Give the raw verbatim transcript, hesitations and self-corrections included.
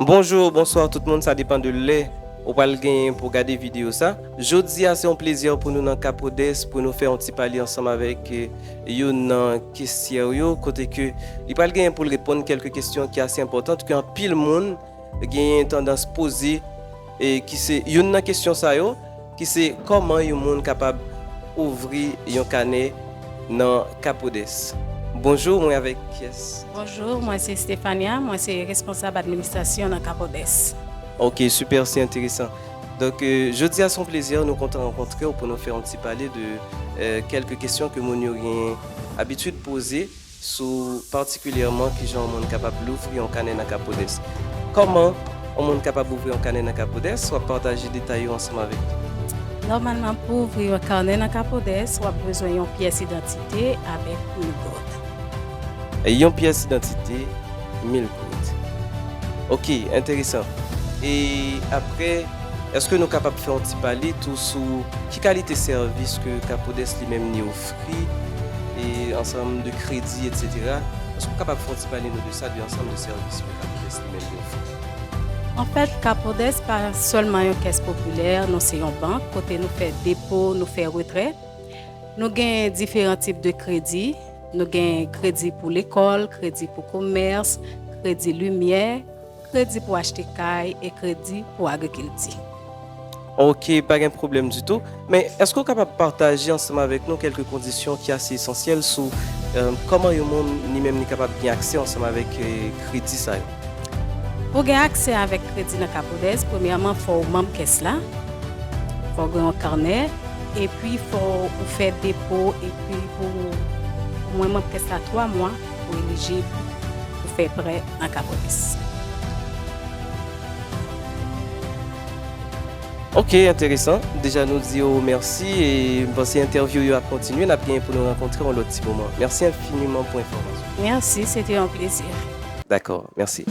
Bonjou, bonswa tout moun, sa depann de lè ou pral genyen pou gade videyo sa. Jodi a se yon plezi pou nou nan Capodes pou nou fè yon ti pale ansanm avèk eh, youn nan kesyè yo, kote ke li pral genyen pou l reponn kèlke kesyon ki ase enpòtan ke anpil moun genyen tandans poze, e ki se youn nan kesyon sa yo, ki se kòman yon moun kapab ouvri yon kanè nan Capodes. Bonjou, mwen avèk kiyès? Bonjou, mwen se Stefania, mwen se responsab administrasyon nan Capodes. Ok, super, se enteresan. Donk, euh, jodi a se yon plezi, nou kontan rankontre w pou nou fè yon ti pale de euh, kèlke kesyon ke moun yo gen abitid poze sou patikilyèman kijan yon moun kapab louvri yon kanè nan Capodes. Kòman yon moun kapab ouvri yon kanè nan Capodes? W ap pataje detay yo ansanm avèk nou. Nòmalman, pou ouvri yon kanè nan Capodes, w ap bezwen yon pyès idantite avèk mil goud. Yon pyès idantite, mil goud. Ok, enteresan. E apre, èske nou kapab fè yon ti pale tou sou ki kalite sèvis ke Capodes li menm li ofri e ansanm de kredi, etsetera? Èske w kapab fè yon ti pale nou de sa, de ansanm de sèvis ke Capodes li menm li ofri? Anfèt, Capodes pa sèlman yon kès popilè, nou se yon bank kote nou fè depo, nou fè retrè. Nou gen diferan tip de kredi. Nou gen kredi pou lekòl, kredi pou komès, kredi limyè, kredi pou achte kay e kredi pou agrikilti. Ok, pa gen pwoblèm ditou. Men èske w kapab pataje ansanm avèk nou kèlke kondisyon ki ase esansyèl sou euh, kòman yon moun li menm li kapab gen aksè ansanm avèk euh, kredi sa yo? Pou gen aksè avèk kredi nan Capodes, premyèman fò w manm kès la, fò w gen yon kanè, epi fò w fè depo, epi pou mwen manm kès la twa mwa pou elijib pou fè prè nan Capodes. Ok, enteresan. Deja nou di w mèsi e m panse entèvyou yo ap kontinye. N ap genyen pou nou rankontre yon lòt ti moman. Mèsi enfiniman pou enfòmasyon. Mèsi, se te yon plezi. Dakò, mèsi.